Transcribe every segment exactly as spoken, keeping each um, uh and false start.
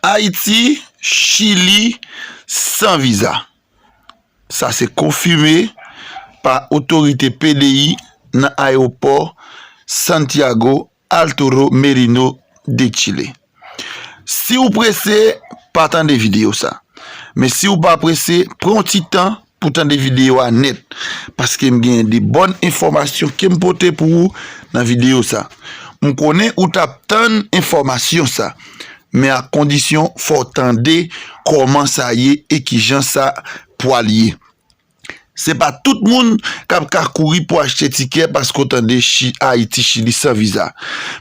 Ayiti, Chili, san viza. Sa se konfime pa otorite P D I nan ayewopò Santiago Arturo Merino de Chile. Si w prese, pa tande videyo sa. Men si w pa prese, pran yon ti tan pou tande videyo a nèt, paske m gen de bòn enfòmasyon ke m pote pou ou nan videyo sa. M konnen ou t ap tann enfòmasyon sa, men ak kondisyon fò w tande kòman sa ye e kijan sa pwal ye. Se pa tout moun k ap ka kouri pou achte tikè paske w tande Chi-, Ayiti, Chili san viza.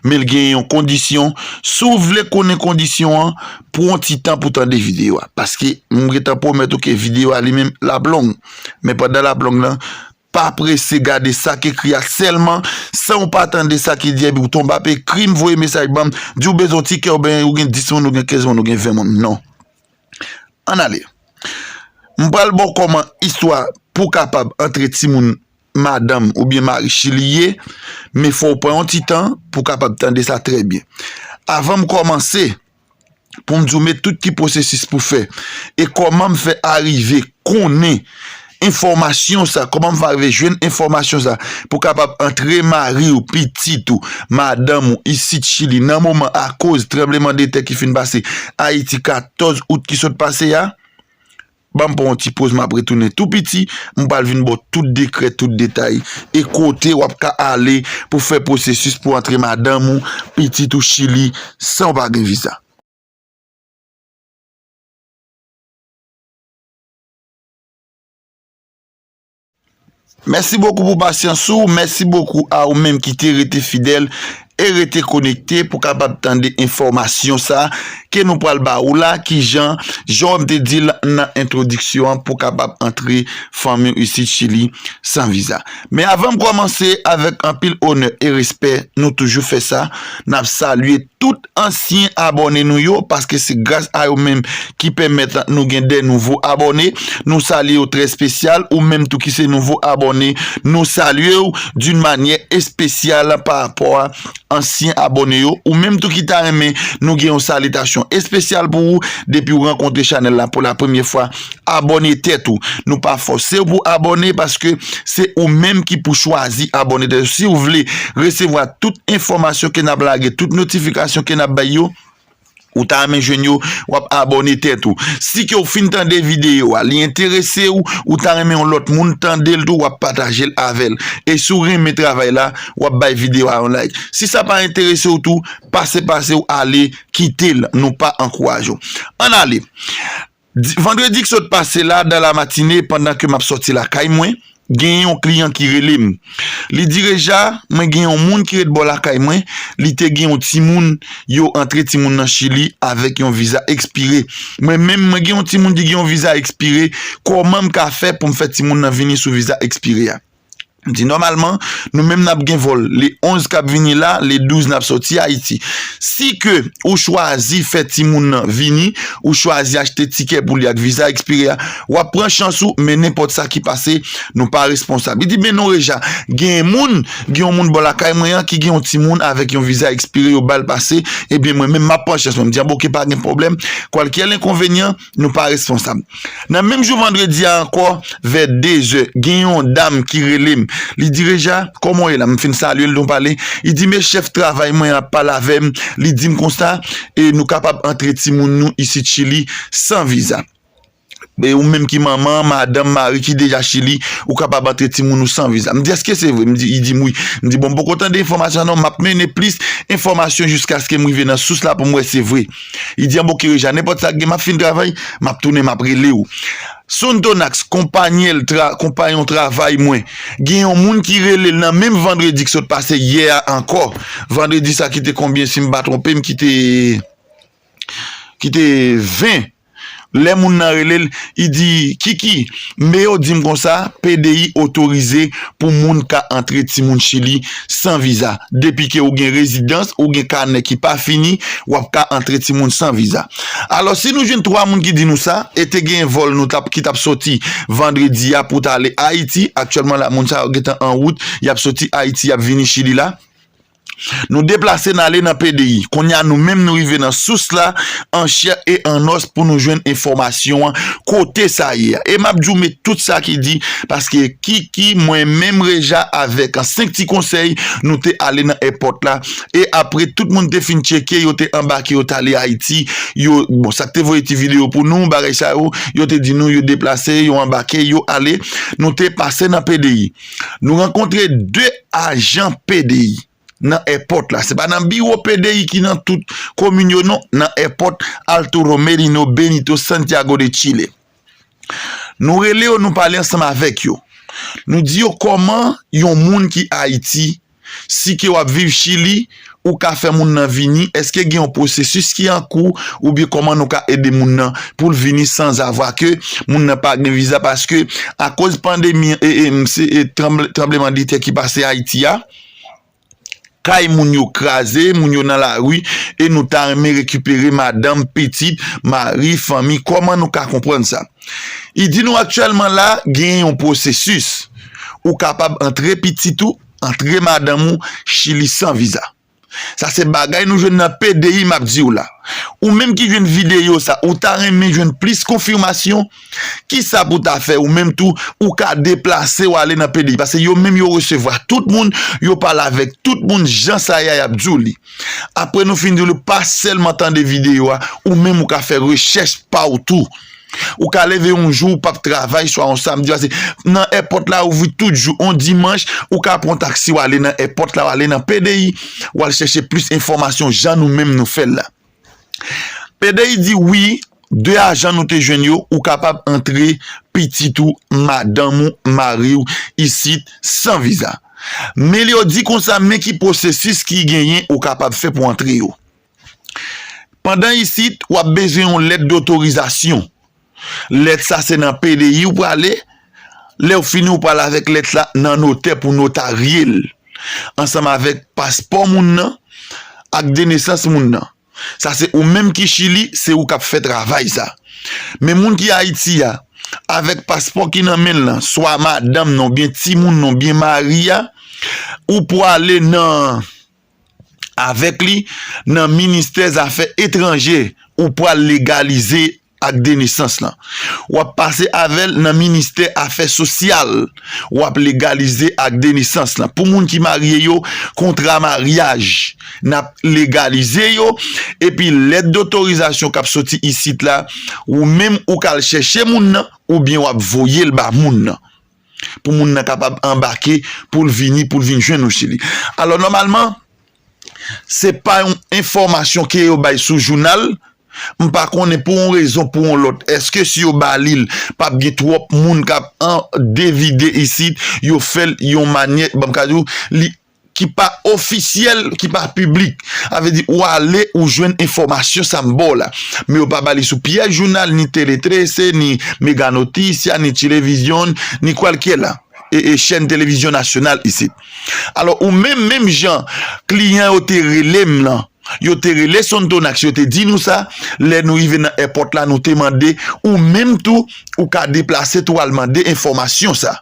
Men l gen yon kondisyon. Si w vle konnen kondisyon an, pran yon ti tan pou tande videyo a. Paske m gentan pwomèt ou ke videyo a li menm l ap long. Men pandan l ap long lan, pa prese gade sa k ekri a sèlman, san w pa tande sa ki di, epi w tonbe ap ekri m, voye mesaj ban m, di w bezwen yon tikè, oubyen ou gen dis moun, ou gen kenz moun, ou gen ven moun. Non. Ann ale. M pral ba w kòman istwa pou w kapab antre timoun madanm oubyen mari Chili ye, men fò w pran yon ti tan pou w kapab tande sa trè byen. Avan m kòmanse, pou m di w men tout ki pwosesis pou fè, e kòman m fè arive konnen enfòmasyon sa, kòman m fè arive jwenn enfòmasyon sa, pou w kapab antre mari w, pitit ou, madanm ou, isit Chili, nan moman akoz tranblemanntè ki fin pase Ayiti katòz out ki sot pase a, ban m pran yon ti poz, m ap retounen tou piti, m pral vin ba w tout dekrè, tout detay, e kote w ap ka ale pou fè pwosesis pou antre madanm ou, pitit ou Chili, san w pa gen viza. Mèsi bokou pou pasyans ou, mèsi bokou a ou menm ki te rete fidèl e rete konekte pou kapab tande enfòmasyon sa ke nou pral ba ou la, kijan, jan m te di l nan entwodiksyon an, pou kapab antre fanmi w isit Chili san viza. Men avan m kòmanse, avèk anpil onè e respè, nou toujou fè sa, n ap salye tout ansyen abòne nou yo, paske se gras a yo menm ki pèmèt nou gen de nouvo abòne. Nou salye yo trè espesyal, ou menm tou ki se nouvo abòne, nou salye w d'une manière spéciale pa rapò a ansyen abòne yo, ou menm tou ki ta renmen nou gen yon salitasyon espesyal pou ou, depi w rankontre chanèl la pou la premyè fwa, abòne tèt ou. Nou pa fòse w pou abòne, paske se ou menm ki pou chwazi abòne tèt ou. Si w vle resevwa tout enfòmasyon ke n ap lage, tout notifikasyon ke n ap bay yo, ou ta renmen jwenn yo, w ap abòne tèt ou. Si ke w fin tande videyo a, li enterese w, ou ta renmen yon lòt moun tande l tou, w ap pataje l avè l. E si w renmen travay la, w ap bay videyo a yon like. Si sa pa enterese w tou, pase pase w ale, kite l, nou pa ankouraje w. Ann ale. Di-, vandredi ki sot pase la, dans la matinée, pandan ke m ap sòti lakay mwen, gen yon kliyan ki rele m. Li di, Reja, mwen gen yon moun ki ret bò lakay mwen, li te gen yon timoun, yo antre timoun nan Chili avèk yon viza ekspire. Mwen menm, mwen gen yon timoun ki gen yon viza ekspire, kòman m ka fè pou m fè timoun nan vini sou viza ekspire a? M di, nòmalman, nou menm n ap gen vòl le onz k ap vini la, le douz n ap sòti Ayiti. Si ke ou chwazi fè timoun nan vini, ou chwazi achte tikè pou li ak viza ekspire a, w ap pran chans ou, men nenpòt sa ki pase, nou pa responsab. Li di, men non, Reja, gen moun, gen yon moun bò lakay mwen an ki gen yon timoun avèk yon viza ekspire, yo ba l pase, ebyen mwen menm m ap pran chans mwen. M di, a, bon, oke, pa gen pwoblèm, kwalkyè lenkonvenyan, nou pa responsab. Nan menm jou vandredi a ankò, vè dezè, gen yon dam ki rele m. Li di, Reja, kòman w ye la? M fin salye l, nou pale. Li di, men chèf travay mwen ap pale avè m. Li di m konsa, e nou kapab antre timoun nou isit Chili san viza. E ou menm ki manman, madanm, mari ki deja Chili, ou kapab antre timoun ou san viza. M di, èske se vre? M di, li di m wi. M di, bon, m poko tande enfòmasyon an non, m ap mennen plis enfòmasyon jiskaske m rive nan sous la pou m wè se vre. Li di, an bon, oke, Reja, nenpòt sa k gen, m ap fin travay, m ap tounen, m ap rele w. Suntonax, konpanyèl tra-, konpayon travay mwen, gen yon moun ki rele l nan menm vandredi ki sot pase yè a ankò. Vandredi sa ki te konbyen, si m pa twonpe m, ki te, ki te ven. Lè moun nan rele l, li di, Kiki, men yo di m konsa, P D I otorize pou moun ka antre timoun Chili san viza. Depi ke ou gen rezidans, ou gen kanè ki pa fini, w ap ka antre timoun san viza. Alò, si nou jwenn twa moun ki di nou sa, e te gen vòl nou t ap, ki t ap sòti vandredi a pou t ale Ayiti, aktyèlman la, moun sa yo gentan an wout, y ap sòti Ayiti, y ap vini Chili la. Nou deplase n ale nan P D I. Kounye a nou menm nou rive nan sous la, an chè e an nòs pou nou jwenn enfòmasyon an kote sa ye a. E m ap di w met tout sa ki di, paske Kiki, mwen menm Reja avèk an senk ti konsèy, nou te ale nan èpòt la. E apre tout moun te fin tcheke, yo te anbake, yo t ale Ayiti. Yo, bon, sa k te voye ti videyo pou nou, bagay sa yo, yo te di nou, yo deplase, yo anbake, yo ale. Nou te pase nan P D I. Nou rankontre de ajan P D I nan èpòt la. Se pa nan biwo P D I ki nan tout komin yo non, nan èpòt Arturo Merino Benito Santiago de Chile. Nou rele yo, nou pale ansanm avèk yo. Nou di yo kòman yon moun ki Ayiti, si ke w ap viv Chili, ou ka fè moun nan vini, èske gen yon pwosesis ki an kou, oubyen kòman nou ka ede moun nan pou l vini sanzavwa ke moun nan pa gen viza, paske akoz pandemi, e, e, se, e, tranble-, tranblemanntè ki pase Ayiti a, kay moun yo kraze, moun yo nan lari, e nou ta renmen rekipere madanm, pitit, mari, fanmi. Kòman nou ka konprann sa? Li di nou aktyèlman la, gen yon pwosesis. Ou kapab antre pitit ou, antre madanm ou, Chili san viza. Sa se bagay nou jwenn nan P D I m ap di w la. Ou menm ki jwenn videyo sa, ou ta renmen jwenn plis konfimasyon? Kisa pou ta fè ou menm tou, ou ka deplase w ale nan P D I? Paske yo menm yo resevwa tout moun, yo pale avèk tout moun jan sa ye a y ap di w li. Apre nou fin di w li, pa sèlman tande videyo a, ou menm ou ka fè rechèch pa w tou. Ou ka leve yon jou ou p ap travay, swa yon samdi, paske nan èpòt la ouvri tout jou, yon dimanch, ou ka pran taksi w ale nan èpòt la, w ale nan P D I, w al chèche plis enfòmasyon jan nou menm nou fè l la. P D I di wi, de ajan nou te jwenn yo, ou kapab antre pitit ou, madanm ou, mari w isit san viza. Men yo di konsa, men ki pwosesis ki genyen ou kapab fè pou antre yo. Pandan isit, w ap bezwen yon lèt dotorizasyon. Lèt sa se nan P D I ou prale. Lè w fini, ou prale avèk lèt la nan notè pou notarye l, ansanm avèk paspò moun nan, ak de nesans moun nan. Sa se ou menm ki Chili, se ou k ap fè travay sa. Men moun ki Ayiti a, avèk paspò ki nan men l lan, swa madanm nan, oubyen timoun nan, oubyen mari a, ou prale nan, avèk li nan ministè zafè etranje, ou pral legalize ak de nesans lan. W ap pase avè l nan ministè afè sosyal, w ap legalize ak de nesans lan. Pou moun ki marye yo, kontra maryaj, n ap legalize yo, epi lèt dotorizasyon k ap soti isit la, ou menm ou ka al chèche moun nan, oubyen w ap voye l ba moun nan. Pou moun nan kapab anbake, pou l vini, pou l vin jwenn ou Chili. Alò, nòmalman, se pa yon enfòmasyon ke yo bay sou jounal. M pa konnen pou yon rezon, pou yon lòt. Èske si yo ba li l, p ap gen twòp moun k ap an, devide isit, yo fè l yon manyè, ban m ka di w, li, ki pa ofisyèl, ki pa piblik. Sa vle di, ou ale, ou jwenn enfòmasyon sa m ba w la. Men yo pa ba li sou pyès jounal, ni Tele Trese, ni Mega Notisia, ni Chilevisión, ni kwalkyè la. E, e chèn televizyon nasyonal isit. Alò, ou menm, menm jan kliyan yo te rele m lan, yo te rele Sontonax, yo te di nou sa, lè nou rive nan èpòt la, nou te mande, ou menm tou, ou ka deplase tou al mande enfòmasyon sa.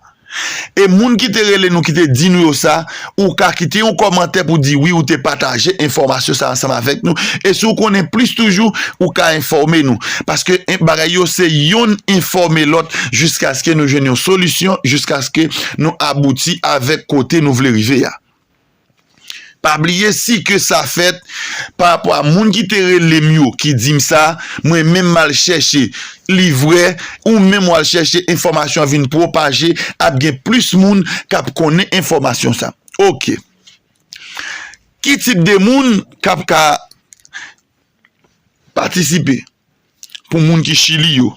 E moun ki te rele nou, ki te di nou yo sa, ou ka kite yon kòmantè pou di wi, ou te pataje enfòmasyon sa ansanm avèk nou. E si w konnen plis toujou, ou ka enfòme nou. Paske, en, bagay yo se yonn enfòme lòt jiskaske nou jwenn yon solisyon, jiskaske nou abouti avèk kote nou vle rive a. Pa bliye si ke sa fèt pa rapò a moun ki te rele m yo ki di m sa, mwen menm m al chèche li vrè, ou menm w al chèche enfòmasyon an vin pwopaje, ap gen plis moun k ap konnen enfòmasyon sa. Oke. Ki tip de moun k ap ka patisipe pou moun ki Chili yo?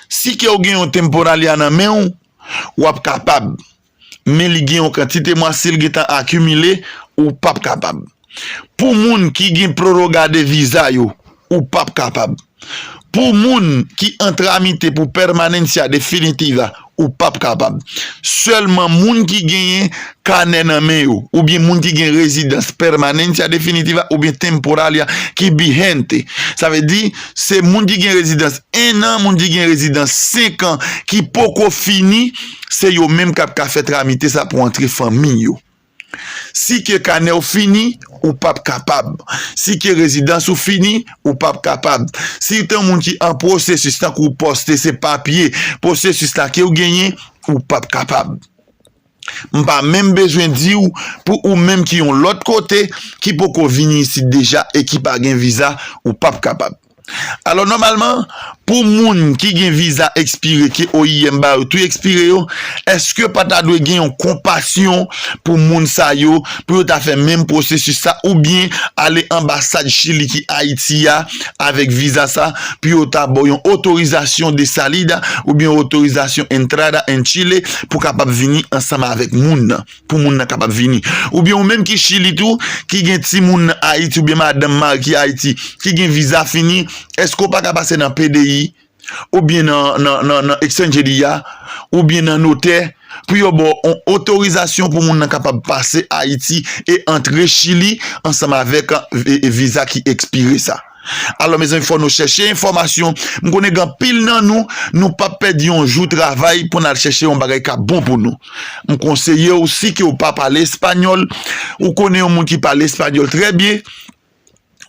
Si ke w gen yon temporalya nan men w, w ap kapab. Men li gen yon kantite mwa, si l gentan akimile, ou p ap kapab. Pou moun ki gen proroga de viza yo, ou p ap kapab. Pou moun ki an tramite pou permanencia definitiva, ou p ap kapab. Sèlman moun ki genyen kanè nan men yo, oubyen moun ki gen rezidans permanencia definitiva oubyen temporalya ki vigente. Sa vle di, se moun ki gen rezidans en an, moun ki gen rezidans senk an, ki poko fini, se yo menm k ap ka fè tramite sa pou antre fanmi yo. Si ke kanè w fini, ou p ap kapab. Si ke rezidans ou fini, ou p ap kapab. Si w te yon moun ki an pwosesis, tankou w poste se papye, pwosesis la ke w genyen, ou p ap kapab. M pa menm bezwen di w pou ou menm ki yon lòt kote, ki poko vini isit deja e ki pa gen viza, ou p ap kapab. Alò, nòmalman, pou moun ki gen viza ekspire, ke O I M ba yo tou ekspire yo, èske pa ta dwe gen yon konpasyon pou moun sa yo, pou yo ta fè menm pwosesis sa, oubyen ale anbasad Chili ki Ayiti a avèk viza sa, pou yo ta ba w yon otorizasyon de salida, oubyen otorizasyon entrada en Chile, pou kapab vini ansanm avèk moun nan, pou moun nan kapab vini. Oubyen ou menm ki Chili tou, ki gen timoun nan Ayiti, oubyen madanm, mari ki Ayiti, ki gen viza fini, èske w pa ka pase nan P D I, oubyen nan, nan, nan, nan Extranjeria, oubyen nan notè, pou yo ba w yon otorizasyon pou moun nan kapab pase Ayiti e antre Chili ansanm avèk, e, e, viza ki ekspire sa? Alò, mezanmi, fò nou chèche enfòmasyon. M konnen gen anpil nan nou, nou p ap pèdi yon jou travay pou n al chèche yon bagay k ap bon pou nou. M konseye w, si ke w pa pale espanyòl, ou konnen yon moun ki pale espanyòl trè byen,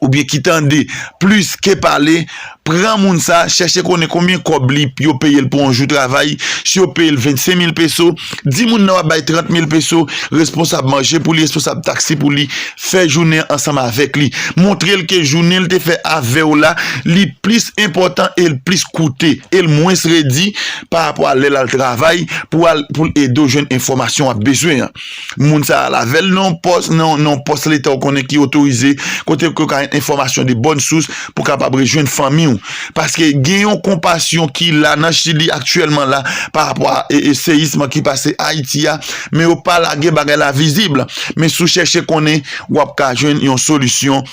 oubyen ki tande plis ke pale, pran moun sa, chèche konnen konbyen kòb li, yo peye l pou yon jou travay. Si yo peye l vennsenk mil peso, di moun nan w ap bay trant mil peso, responsab manje pou li, responsab taksi pou li, fè jounen an ansanm avèk li. Montre l ke jounen l te fè avè w la, li plis enpòtan e l plis koute, e l mwens redi pa rapò a lè l al travay pou al, pou l ede w jwenn enfòmasyon w ap bezwen an. Moun sa al avè l nan yon pòs, nan, nan yon pòs leta w konnen ki otorize, kote ke w ka jwenn enfòmasyon de bòn sous pou w kapab rejwenn fanmi w. Paske gen yon konpasyon ki la nan Chili aktyèlman la pa rapò a, e, e, seyism ki pase Ayiti a, men yo pa lage bagay la vizib. Men si w chèche konnen, w ap ka jwenn yon solisyon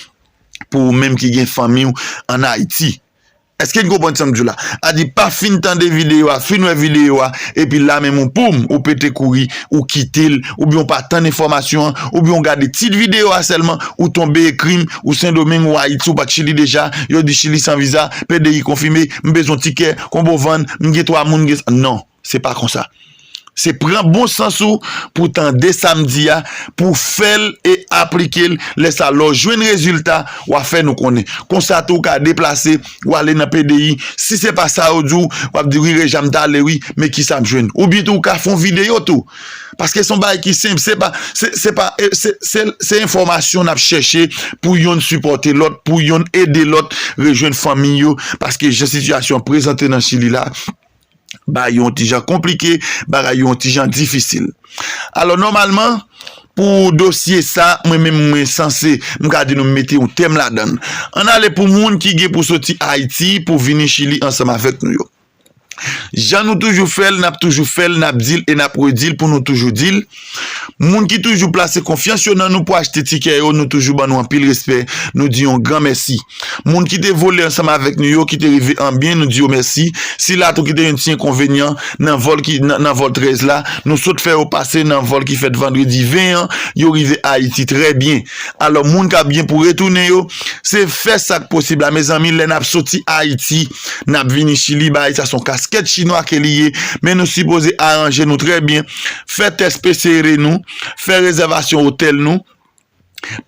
pou ou menm ki gen fanmi w ann Ayiti. Èske n konprann sa m di w la? A di, pa fin tande videyo a, fin wè videyo a, epi la menm ou poum, ou pete kouri, ou kite l, oubyen ou pa tann enfòmasyon an, oubyen ou gade tit videyo a sèlman, ou tonbe ekri m, ou Sendomeng, ou Ayiti, ou pa t Chili deja, yo di Chili san viza, P D I konfime, m bezwen tikè, konbyen w vann, m gen twa moun, m gen, non. Se pa konsa. Se pran bon sans ou pou tande sa m di a, pou fè l e aplike l. Lè sa, lè w jwenn rezilta, w a fè nou konnen. Konsa tou, w ka deplase, w ale nan P D I. Si se pa sa yo di w, w ap di, "Wi, Reja, m t ale, wi, men kisa m jwenn?" Oubyen tou, w ka fè yon videyo tou. Paske se yon bagay ki senp. Se pa, se, se pa, e, se, se, se enfòmasyon n ap chèche pou yonn sipòte lòt, pou yonn ede lòt rejwenn fanmi yo. Paske jan sitiyasyon an prezante nan Chili la, bagay yo yon ti jan konplike, bagay yo yon ti jan difisil. Alò, nòmalman, pou dosye sa, mwen menm, mwen sanse, m ka di nou, m mete yon tèm ladan l. Ann ale pou moun ki gen pou soti Ayiti pou vini Chili ansanm avèk nou yo. Jan nou toujou fè l, n ap toujou fè l, n ap di l e n ap redi l pou nou toujou di l. Moun ki toujou plase konfyans yo nan nou pou achte tikè yo, nou toujou ban nou anpil respè, nou di yon gran mèsi. Moun ki te vole ansanm avèk nou yo, ki te rive an byen, nou di yo mèsi. Sila tou ki te gen ti enkonvenyan nan vòl ki, nan, nan vòl trèz la, nou sot fè yo pase nan vòl ki fèt vandredi ven an, yo rive Ayiti trè byen. Alò, moun k ap gen pou retounen yo, se fè sa k posib la, mezanmi, lè n ap soti Ayiti, n ap vini Chili, bagay sa se yon kaskèt chinwa ke li ye, men nou sipoze aranje nou trè byen, fè tès P C R nou, fè rezèvasyon otèl nou,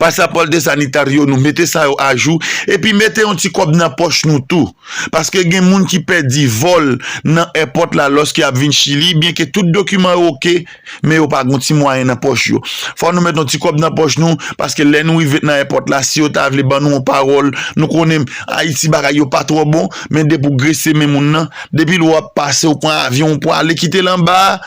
pasapòte sanitaryo nou, mete sa yo ajou, epi mete yon ti kòb nan pòch nou tou. Paske gen moun ki pèdi vòl nan èpòt la lòske y ap vin Chili, byenke tout dokiman yo oke, men yo pa gen ti mwayen nan pòch yo. Fò nou met yon ti kòb nan pòch nou, paske lè nou rive nan èpòt la, si yo ta vle ban nou yon pawòl, nou konnen Ayiti bagay yo pa twò bon, men depi w grese men moun nan, depi lè w ap pase, ou pran avyon, ou prale kite l anba a,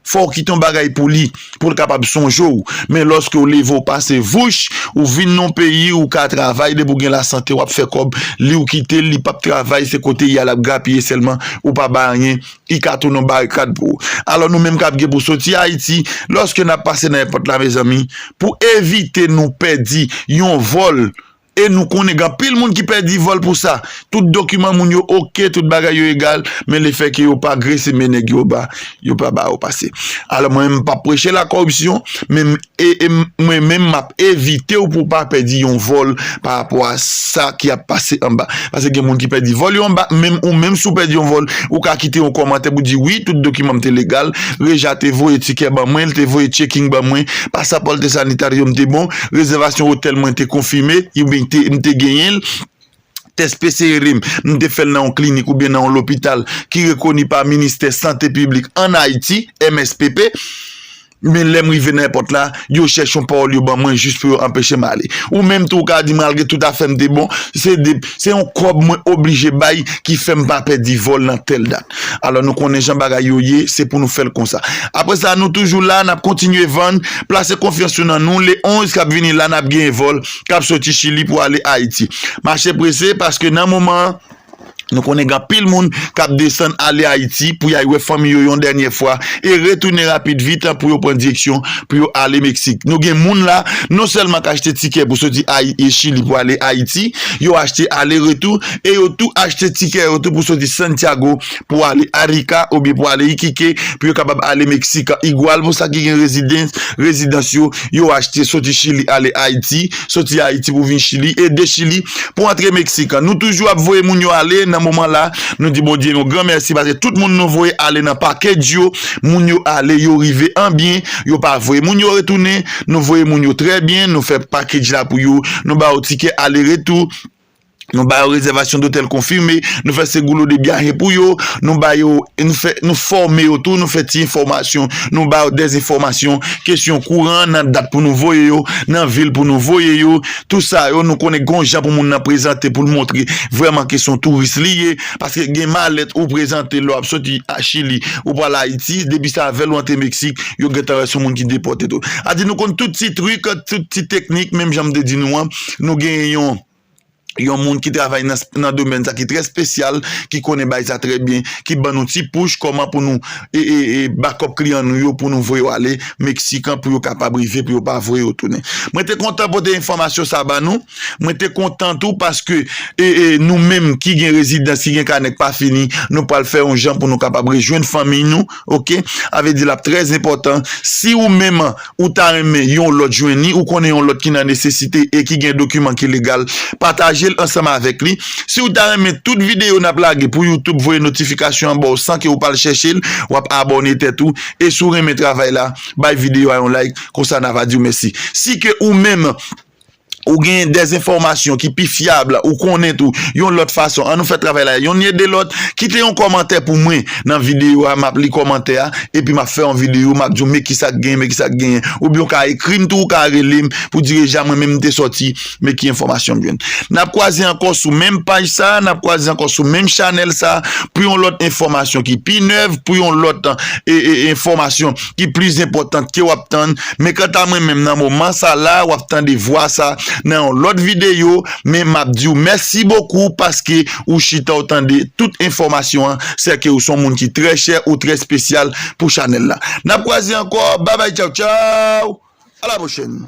fò w kite yon bagay pou li, pou l kapab sonje w. Men lòske w leve, w pase vouch, ou vin nan yon peyi, ou ka travay, depi w gen lasante, w ap fè kòb, li ou kite l, li p ap travay, se kote y al ap gapiye sèlman, ou pa bay anyen, li ka tounen yon barikad pou ou. Alò, nou menm k ap gen pou soti Ayiti, lòske n ap pase nan èpòt la, mezanmi, pou evite nou pèdi yon vòl, E nou konnen gen anpil moun ki pèdi vòl pou sa. Tout dokiman moun yo oke, tout bagay yo egal, men lefètke yo pa grese men nèg yo ba, yo pa ba yo pase. Alò, mwen menm, m p ap preche la kòripsyon, men m, e, e m, mwen menm, m ap evite w pou w pa pèdi yon vòl pa rapò a sa ki ap pase anba. Paske gen moun ki pèdi vòl yo anba, menm ou menm, si w pèdi yon vòl, ou ka kite yon kòmantè pou di, "Wi, tout dokiman m te legal, Reja te voye tikè ban mwen, l te voye checking ban mwen, pasapò l te sanitè yo m te bon, rezèvasyon otèl mwen te konfime, oubyen te, m te genyen l." Tès P C R M, m te fè l nan yon klinik oubyen nan yon lopital ki rekoni pa Ministè Sante Piblik ann Ayiti, M S P P. Men lè m rive nan èpòt la, yo chèche yon pawòl yo ban mwen jis pou yo anpeche m ale. Ou menm tou, ou ka di, "Malgre tout afè m te bon, se de, se yon kòb mwen oblije bay ki fè m pa pèdi vòl nan tèl dat." Alò, nou konnen jan bagay yo ye, se pou nou fè l konsa. Apre sa, nou toujou la, n ap kontinye vann, plase konfyans nou nan nou. Le onz k ap vini la, n ap gen vòl k ap soti Chili pou ale Ayiti. Mache prese, paske nan moman an, nou konnen gen anpil moun k ap desann ale Ayiti pou y al wè fanmi yo yon dènyè fwa e retounen rapid vit pou yo pran direksyon pou yo ale Meksik. Nou gen moun la, non sèlman k achte tikè pou soti Ayi-, e Chili pou ale Ayiti, yo achte ale retou e yo tou achte tikè yo tou pou soti Santiago pou ale Arica oubyen pou ale Iquique pou yo kapab ale Meksik. Igwal pou sa ki gen rezidans, rezidans yo, yo achte soti Chili ale Ayiti, soti Ayiti pou vin Chili, e de Chili pou antre Meksik. Nou toujou ap voye moun yo ale nan moman la. Nou di Bondye yon gran mèsi paske tout moun nou voye ale nan pakej yo, moun yo ale, yo rive an byen, yo pa voye moun yo retounen, nou voye moun yo trè byen, nou fè pakej la pou yo, nou ba yo tikè ale retou. Nou ba yo rezèvasyon dotèl konfime, nou fè seguro de viaje pou yo, nou ba yo, nou fè, nou fòme yo tou, nou fè ti enfòmasyon, nou ba yo dèzenfòmasyon, kesyon kouran, nan dat pou nou voye yo, nan vil pou nou voye yo, tout sa yo, nou konnen gon jan pou moun nan prezante pou l montre vrèman ke se yon touris li ye, paske gen malèt ou prezante lè w ap soti a Chili, ou pral Ayiti, depi se avè l ou antre Meksik, yo gentan wè se yon moun ki depòte tou. A di nou konn tout ti trik, tout ti teknik, menm jan m te di nou an, nou genyen yon yon moun ki travay nan, nan domèn sa ki trè espesyal, ki konnen bagay sa trè byen, ki ban nou ti push kòman pou nou, e, e, e, backup kliyan nou yo pou nou voye yo ale Meksik an pou yo kapab rive, pou yo pa voye yo tounen. Mwen te kontan pote enfòmasyon sa ba nou. Mwen te kontan tou paske, e, e, nou menm ki gen rezidans, ki gen kanè k pa fini, nou pral fè yon jan pou nou kapab rejwenn fanmi nou, oke? A vle di l ap trè enpòtan. Si ou menm ou ta renmen yon lòt jwenn li, ou konnen yon lòt ki nan nesesite e ki gen dokiman ki legal, pataje l ansanm avèk li. Si ou ta renmen tout videyo n ap lage pou YouTube voye notifikasyon an ba w san ke ou pa al chèche l, w ap abòne tèt ou. E si w renmen travay la, bay videyo a yon like, konsa n a va di w mèsi. Si ke ou menm, ou gen dèzenfòmasyon ki pi fyab, ou konnen tou yon lòt fason, ann nou fè travay la, yonn ede lòt, kite yon kòmantè pou mwen nan videyo a, m ap li kòmantè a, epi m ap fè yon videyo, m ap di w men kisa k genyen, men kisa k genyen. Oubyen w ka ekri m tou, ou ka rele m pou di Reja mwen menm m te sòti, men ki enfòmasyon m jwenn. N ap kwaze ankò sou menm paj sa, n ap kwaze ankò sou menm chanèl sa, pou yon lòt enfòmasyon ki pi nèv, pou yon lòt, e, e, enfòmasyon ki plis enpòtan ke w ap tann. Men kanta mwen menm nan moman sa la, w ap tande vwa sa nan yon lòt videyo, men m ap di w mèsi bokou paske ou chita w tande tout enfòmasyon an, sè ke ou se yon moun ki trè chè, ou trè espesyal pou chanèl la. N ap kwaze ankò, babay, tchaw, tchaw, a la pwochèn.